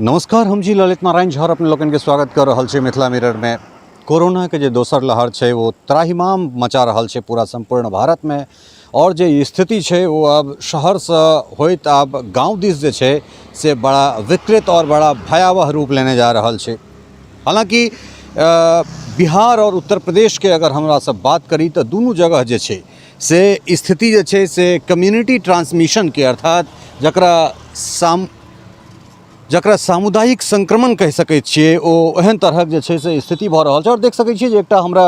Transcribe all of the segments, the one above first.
नमस्कार, हम जी ललित नारायण झा अपने लोकन के स्वागत कर रहल छी मिथिला मिरर में। कोरोना के जे दोसर लहर छै वो त्राहिमाम मचा रहल छै पूरा संपूर्ण भारत में, और जे स्थिति छै वो अब शहर से होइत आब गांव दिस जे छै से बड़ा विकृत और बड़ा भयावह रूप लेने जा रहल छै। हालांकि बिहार और उत्तर प्रदेश के अगर हमरा सब बात करी तो दुनू जगह जे छै से स्थिति जे छै से कम्युनिटी ट्रांसमिशन के, अर्थात जकरा सामुदायिक संक्रमण कहि सकै छियै, ओ एहन तरहक जे छै से स्थिति भऽ रहल छै। आओर देख सकै छियै जे एकटा हमरा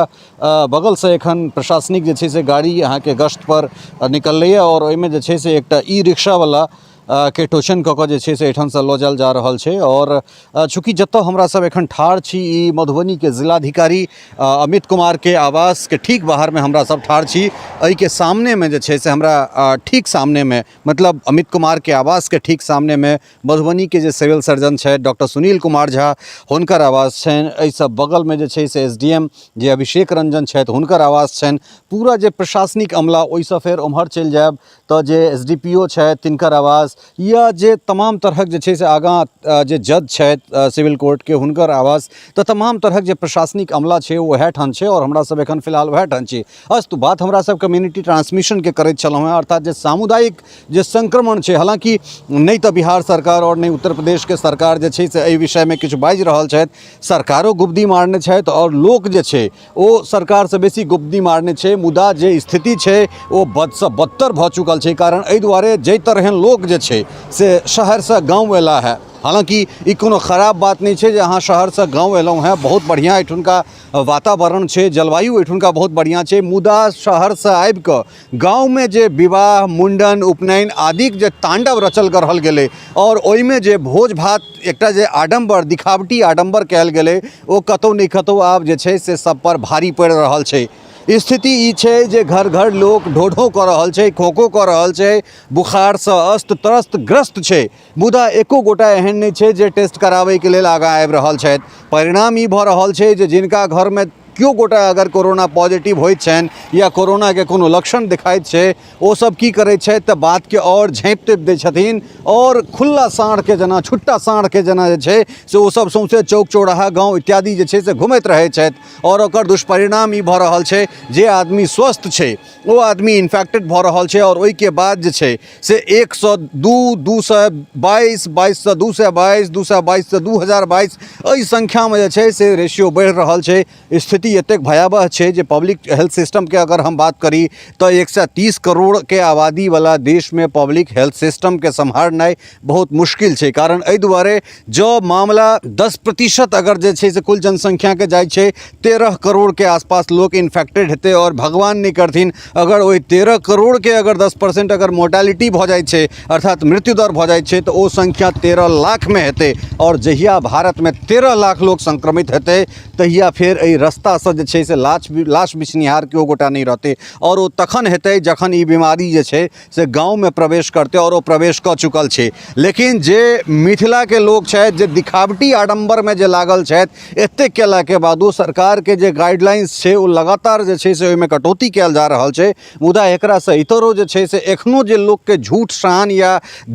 बगलसँ एखन प्रशासनिक जे छै से गाड़ी अहाँके गश्तपर निकललैए आओर ओहिमे जे छै से एकटा ई रिक्शावला के टोचन कऽ कऽ जे छै से एहिठामसँ लऽ जायल जा रहल छै। आओर चूँकि जतऽ हमरा सब एखन ठाढ़ छी ई मधुबनीके जिलाधिकारी अमित कुमारके आवासके ठीक बाहरमे हमरा सब ठाढ़ छी। एहिके सामनेमे जे छै से हमरा ठीक सामनेमे, मतलब अमित कुमारके आवासके ठीक सामनेमे मधुबनीके जे सिविल सर्जन छथि डॉक्टर सुनील कुमार झा, हुनकर आवास छनि। एहिसँ बगलमे जे छै से एस डी एम जे अभिषेक रंजन छथि हुनकर आवास छनि। पूरा जे प्रशासनिक अमला, ओहिसँ फेर ओम्हर चलि जायब तऽ जे एस डी पी ओ छथि तिनकर आवास, या जे तमाम तरहक जे छै से आगाँ जे जज छथि सिविल कोर्टके हुनकर आवास, तऽ तमाम तरहक जे प्रशासनिक अमला छै ओ वएह ठाम छै आओर हमरा सब एखन फिलहाल वएह ठाम छी। अस्तु, बात हमरा सब कम्युनिटी ट्रांसमिशनके करैत छलहुँ हेँ, अर्थात जे सामुदायिक जे संक्रमण छै। हालांकि नहि तऽ बिहार सरकार आओर नहि उत्तर प्रदेशके सरकार जे छै से एहि विषयमे किछु बाजि रहल छथि। सरकारो गुब्दी मारने छथि आओर लोक जे छै ओ सरकारसँ बेसी गुब्दी मारने छै, मुदा जे स्थिति छै ओ बदसँ बदतर भऽ चुकल छै। कारण एहि दुआरे जाहि तरहे लोक जे छै से शहरसँ गाँव अयला हँ, हालाँकि ई कोनो खराब बात नहि छै जे अहाँ शहरसँ गाँव अयलहुँ हँ, बहुत बढ़िआँ एहिठुनका वातावरण छै, जलवायु एहिठुनका बहुत बढ़िआँ छै, मुदा शहरसँ आबिकऽ गाँवमे जे विवाह, मुण्डन, उपनयन आदिक जे ताण्डव रचल गढ़ल गेलै आओर ओहिमे जे भोज भात एकटा जे आडम्बर, दिखावटी आडम्बर कयल गेलै, ओ कतहु नहि कतहु आब जे छै से सबपर भारी पड़ि रहल छै। स्थिति ई छै जे घर घर लोक ढो ढो कऽ रहल छै, खों खों कऽ रहल छै, बुखारसँ अस्त त्रस्त ग्रस्त छै, मुदा एको गोटा एहन नहि छै जे टेस्ट कराबैके लेल आगाँ आबि रहल छथि। परिणाम ई भऽ रहल छै जे जिनका घरमे केओ गोटा अगर कोरोना पॉजिटिव होइत छनि या कोरोनाके कोनो लक्षण देखाइत छै, ओ सब की करै छथि तऽ बातके आओर झाँपि तोपि दै छथिन आओर खुल्ला साँढ़के जेना, छुट्टा साँढ़के जेना जे छै से ओ सब सौँसे चौक चौराहा गाँव इत्यादि जे छै से घुमैत रहै छथि। आओर ओकर दुष्परिणाम ई भऽ रहल छै जे आदमी स्वस्थ छै ओ आदमी इन्फेक्टेड भऽ रहल छै आओर ओहिके बाद जे छै से 102, 222, 22 सँ 222, 222 सँ 2022, एहि संख्यामे जे छै से रेशियो बढ़ि रहल छै। स्थिति एतेक भयावह छै जे पब्लिक हेल्थ सिस्टमके अगर हम बात करी तऽ 130 करोड़के आबादीवला देशमे पब्लिक हेल्थ सिस्टमके सम्हारनाइ बहुत मुश्किल छै। कारण एहि दुआरे जँ मामला 10% अगर जे छै से कुल जनसंख्याके जाइ छै, 13 करोड़के आसपास लोक इन्फेक्टेड हेतै आओर भगवान नहि करथिन अगर ओहि 13 करोड़के अगर 10% अगर मोर्टालिटी भऽ जाइ छै, अर्थात मृत्यु दर भऽ जाइ छै, तऽ ओ संख्या 13 लाखमे हेतै। आओर जहिया भारतमे 13 लाख लोक संक्रमित हेतै तहिया फेर एहि रस्तासँ जे छै से लाश बिछनिहार केओ गोटा नहि रहतै। आओर ओ तखन हेतै जखन ई बीमारी जे छै से गाँवमे प्रवेश करतै, आओर ओ प्रवेश कऽ चुकल छै। लेकिन जे मिथिलाके लोक छथि जे दिखावटी आडम्बरमे जे लागल छथि, एतेक कयलाके बादो सरकारके जे गाइडलाइंस छै ओ लगातार जे छै से ओहिमे कटौती कयल जा रहल छै। मुदा एकरासँ इतरो जे छै से एखनो जे लोकके झूठ शान या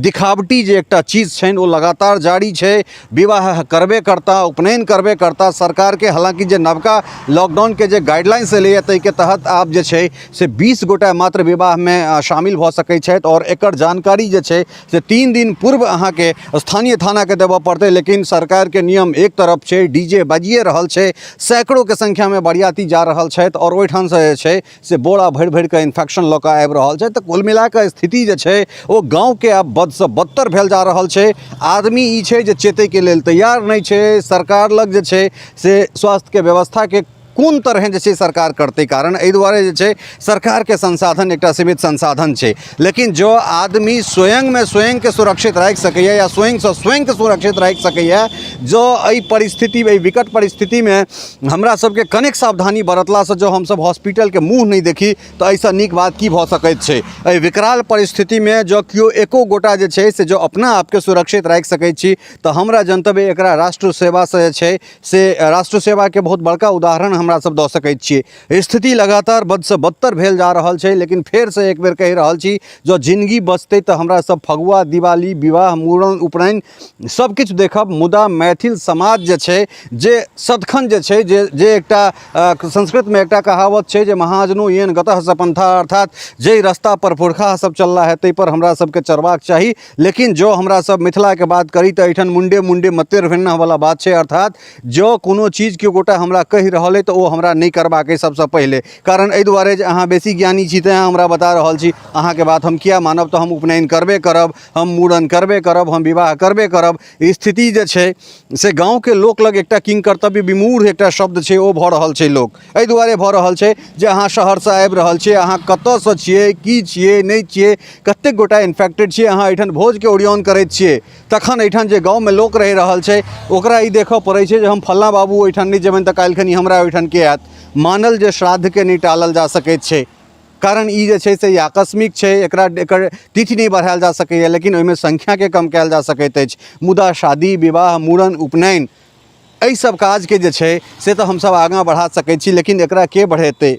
दिखावटी जे एकटा चीज छनि ओ लगातार जारी छै। विवाह करबे करता, उपनयन करबे करता। सरकारके हालाँकि जे नवका लॉकडाउनके जे गाइडलाइंस एलैए ताहिके तहत आब जे छै से 20 गोटा मात्र विवाहमे शामिल भऽ सकै छथि आओर एकर जानकारी जे छै से 3 दिन पूर्व अहाँके स्थानीय थानाके देबऽ पड़तै। लेकिन सरकारके नियम एक तरफ छै, डी जे बाजिए रहल छै, सैकड़ोके संख्यामे बरियाती जा रहल छथि आओर ओहिठामसँ जे छै से बोरा भरि भरिकऽ इन्फेक्शन लऽ कऽ आबि रहल छै। तऽ कुल मिलाकऽ स्थिति जे छै ओ गाँवके आब बदसँ बदतर भेल जा रहल छै। आदमी ई छै जे चेतैके लेल तैयार नहि छै। सरकार लग जे छै से स्वास्थ्यके व्यवस्थाके कोन तरहे जे छै सरकार करतै, कारण एहि दुआरे जे छै सरकारके संसाधन एकटा सीमित संसाधन छै। लेकिन जँ आदमी स्वयंमे स्वयंके सुरक्षित राखि सकैए या स्वयंसँ स्वयंके सुरक्षित राखि सकैए, जँ एहि परिस्थिति, एहि विकट परिस्थितिमे हमरा सबके कनेक सावधानी बरतलासँ जँ हमसब हॉस्पिटलके मुँह नहि देखी तऽ एहिसँ नीक बात की भऽ सकैत छै। एहि विकराल परिस्थितिमे जँ केओ एको गोटा जे छै से जँ अपना आपके सुरक्षित राखि सकै छी तऽ हमरा जनतबे एकरा राष्ट्र सेवासँ जे छै से राष्ट्र सेवाके बहुत बड़का उदाहरण हमरा सब दऽ सकैत छियै। स्थिति लगातार बदसँ बदतर भेल जा रहल छै, लेकिन फेरसँ एक बेर कहि रहल छी, जँ जिनगी बचतै तऽ हमरा सब फगुआ, दिवाली, विवाह, मूड़न, उपनयन सब किछु देखब। मुदा मैथिल समाज जे छै, जे सदखन जे छै, जे जे एकटा संस्कृतमे एकटा कहावत छै जे महाजनो येन गतः सपन्था, अर्थात जाहि रास्तापर पुरखा सब चलला है ताहिपर हमरा सबके चलबाक चाही। लेकिन जँ हमरा सब मिथिलाके बात करी तऽ एहिठाम मुण्डे मुण्डे मतेर भिन्नवला बात छै, अर्थात जँ कोनो चीज केओ गोटा हमरा कहि रहल अइ तऽ ओ हमरा नहि करबाक अइ सबसँ पहिले। कारण एहि दुआरे जे अहाँ बेसी ज्ञानी छी तैँ हमरा बता रहल छी, अहाँके बात हम किया मानब? तऽ हम उपनयन करबे करब, हम मूड़न करबे करब, हम विवाह करबे करब। स्थिति जे छै से गाँवके लोक लग एकटा किंग कर्तव्य विमूढ़ एकटा शब्द छै, ओ भऽ रहल छै। लोक एहि दुआरे भऽ रहल छै जे अहाँ शहरसँ आबि रहल छियै, अहाँ कतऽसँ छियै, की छियै, नहि छियै, कतेक गोटा इन्फेक्टेड छियै, अहाँ एहिठाम भोजके ओरियान करैत छियै। तखन एहिठाम जे गाँवमे लोक रहि रहल छै ओकरा ई देखऽ पड़ै छै जे हम फल्लाँ बाबू ओहिठाम नहि जेबनि तऽ काल्हिखनी हमरा ओहिठाम के आयत। मानल जे श्राद्धके नहि टालल जा सकैत छै, कारण ई जे छै से ई आकस्मिक छै, एकरा एकर तिथि नहि बढ़ायल जा सकैए, लेकिन ओहिमे संख्याके कम कयल जा सकैत अछि। मुदा शादी, विवाह, मूड़न, उपनयन एहि सब काजके जे छै से तऽ हमसब आगाँ बढ़ा सकै छी, लेकिन एकरा के बढ़ेतै?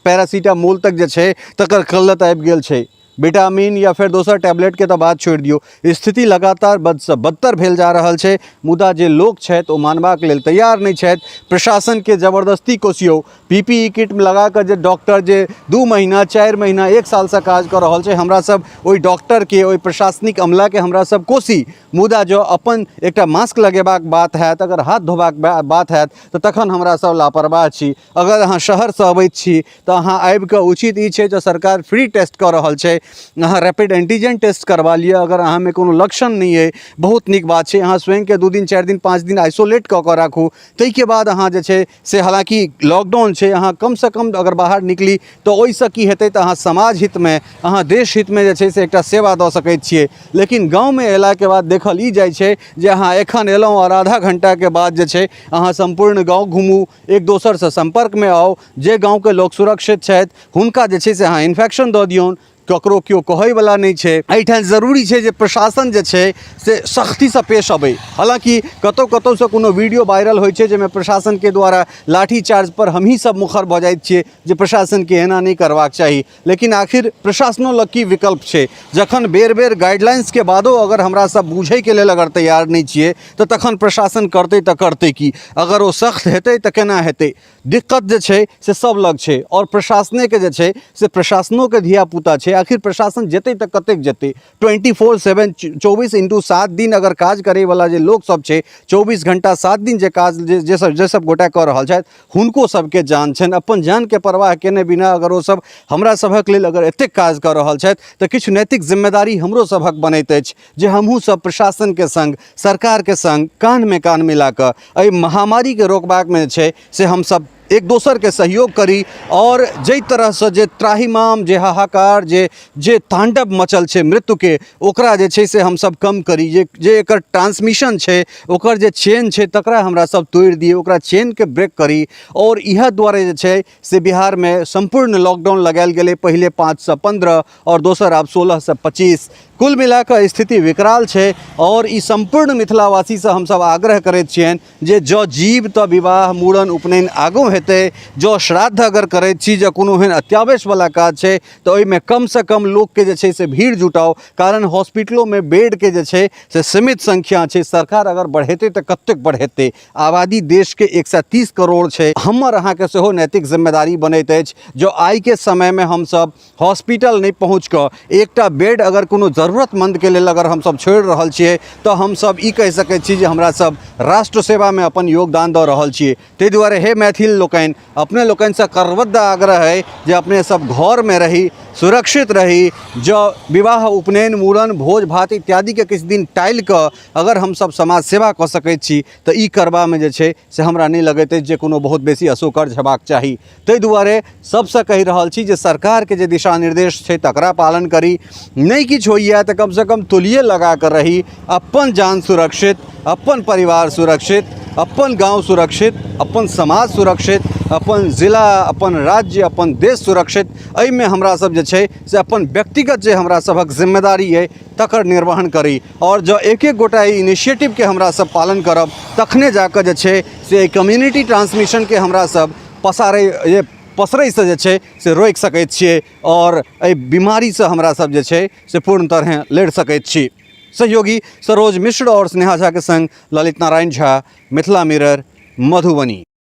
पैरासीटामोल तक जे छै तकर किल्लत आबि गेल छै, विटामिन या फेर दोसर टैबलेटके तऽ बात छोड़ि दियौ। स्थिति लगातार बदसँ बदतर भेल जा रहल छै, मुदा जे लोक छथि ओ मानबाक लेल तैयार नहि छथि। प्रशासनके जबरदस्ती कोसियौ, पी पी ई किट लगाकऽ जे डॉक्टर जे 2 महीना, 4 महीना, 1 सालसँ काज कऽ रहल छै, हमरा सब ओहि डॉक्टरके, ओहि प्रशासनिक अमलाके हमरा सब कोसी, मुदा जँ अपन एकटा मास्क लगेबाक बात हैत, अगर हाथ धोबाक बात हैत तऽ तखन हमरा सब लापरवाह छी। अगर अहाँ शहरसँ अबैत छी तऽ अहाँ आबिकऽ उचित ई छै जे सरकार फ्री टेस्ट कऽ रहल छै, अहाँ रैपिड एंटीजन टेस्ट करबा लिअ। अगर अहाँमे कोनो लक्षण नहि अइ, बहुत नीक बात छै, अहाँ स्वयंके 2 दिन, 4 दिन, 5 दिन आइसोलेट कऽ कऽ राखू, ताहिके बाद अहाँ जे छै से, हालाँकि लॉकडाउन छै, अहाँ कमसँ कम अगर बाहर निकली तऽ ओहिसँ की हेतै तऽ अहाँ समाज हितमे, अहाँ देश हितमे जे छै से एकटा सेवा दऽ सकै छियै। लेकिन गाँवमे अयलाके बाद देखल ई जाइ छै जे अहाँ एखन अयलहुँ आओर आधा घण्टाके बाद जे छै अहाँ सम्पूर्ण गाँव घुमू, एक दोसरसँ सम्पर्कमे आउ, जे गाँवके लोक सुरक्षित छथि हुनका जे छै से अहाँ इन्फेक्शन दऽ दियौन, ककरो केओ कहैवला नहि छै। एहिठाम जरूरी छै जे प्रशासन जे छै से सख्तीसँ पेश अबै। हालाँकि कतहु कतहुसँ कोनो वीडियो वायरल होइ छै जाहिमे प्रशासनके द्वारा लाठी चार्जपर हमहीँ सब मुखर भऽ जाइत छियै जे प्रशासनके एना नहि करबाक चाही, लेकिन आखिर प्रशासनो लग की विकल्प छै? जखन बेर बेर गाइडलाइंसके बादो अगर हमरा सब बुझैके लेल अगर तैयार नहि छियै तऽ तखन प्रशासन करतै तऽ करतै की? अगर ओ सख्त हेतै तऽ केना हेतै? दिक्कत जे छै से सब लग छै आओर प्रशासनेके जे छै से प्रशासनोके धियापुता छै। आखिर प्रशासन जेतै तऽ कतेक जेतै? 24/7, 24x7 दिन अगर काज करैवला जे लोकसब छै, 24 घण्टा 7 दिन जे काज जे सब जे सब गोटा कऽ रहल छथि, हुनको सबके जान छनि। अपन जानके परवाह केने बिना अगर ओसब हमरा सभक लेल अगर एतेक काज कऽ रहल छथि तऽ किछु नैतिक जिम्मेदारी हमरो सभक बनैत अछि जे हमहूँ सब प्रशासनके सङ्ग, सरकारके सङ्ग कान्हमे कान्ह मिलाकऽ एहि महामारीके रोकबाकमे जे छै से हमसब एक दोसरके सहयोग करी। आओर जाहि तरहसँ जे त्राहिमाम, जे हाहाकार, जे जे ताण्डव मचल छै मृत्युके, ओकरा जे छै से हमसब कम करी। जे जे एकर ट्रांसमिशन छै, ओकर जे चेन छै, तकरा हमरा सब तोड़ि दियै, ओकरा चेनके ब्रेक करी। आओर इएह दुआरे जे छै से बिहारमे सम्पूर्ण लॉकडाउन लगायल गेलै, पहिले 5 सँ 15 आओर दोसर आब 16 सँ 25। कुल मिलाकऽ स्थिति विकराल छै आओर ई सम्पूर्ण मिथिलावासीसँ हमसब आग्रह करैत छियनि जे जँ जीव तऽ विवाह, मूड़न, उपनयन आगू हेतै। जँ श्राद्ध अगर करैत छी, जँ कोनो एहन अत्यावश्यकवला काज छै तऽ ओहिमे कमसँ कम लोकके जे छै से भीड़ जुटाउ, कारण हॉस्पिटलोमे बेडके जे छै से सीमित संख्या छै। सरकार अगर बढ़ेतै तऽ कतेक बढ़ेतै? आबादी देशके 130 करोड़ छै। हमर अहाँके सेहो नैतिक जिम्मेदारी बनैत अछि, जँ आइके समयमे हमसब हॉस्पिटल नहि पहुँच कऽ एकटा बेड अगर कोनो जरूरतमन्दके लेल अगर हमसब छोड़ि रहल छियै तऽ हमसब ई कहि सकै छी जे हमरा सब राष्ट्र सेवामे अपन योगदान दऽ रहल छियै। ताहि दुआरे हे मैथिल लोकनि, अपने लोकनिसँ करबद्ध आग्रह अइ जे अपने सब घरमे रही, सुरक्षित रही। जँ विवाह, उपनयन, मूड़न, भोज भात इत्यादिके किछु दिन टालि कऽ अगर हमसब समाज सेवा कऽ सकै छी तऽ ई करबामे जे छै से हमरा नहि लगैत अछि जे कोनो बहुत बेसी असौकर्य हेबाक चाही। ताहि दुआरे सबसँ कहि रहल छी जे सरकारके जे दिशा निर्देश छै तकरा पालन करी। नहि किछु होइए तऽ कमसँ कम तौलिए लगाकऽ रही। अपन जान सुरक्षित, अपन परिवार सुरक्षित, अपन गाँव सुरक्षित, अपन समाज सुरक्षित, अपन जिला, अपन राज्य, अपन देश सुरक्षित, एहिमे हमरा सब जे छै से अपन व्यक्तिगत जे हमरा सभक जिम्मेदारी अइ तकर निर्वहन करी। आओर जँ एक एक गोटा एहि इनिशिएटिवके हमरा सब पालन करब तखने जाकऽ जे छै से एहि कम्युनिटी ट्रांसमिशनके हमरा सब पसारै जे पसरैसँ जे छै से रोकि सकैत छियै आओर एहि बीमारीसँ हमरा सब जे छै से पूर्ण तरहे लड़ि सकैत छी। सहयोगी सरोज मिश्र आओर स्नेहा झा के संग ललित नारायण झा, मिथिला मिरर, मधुबनी।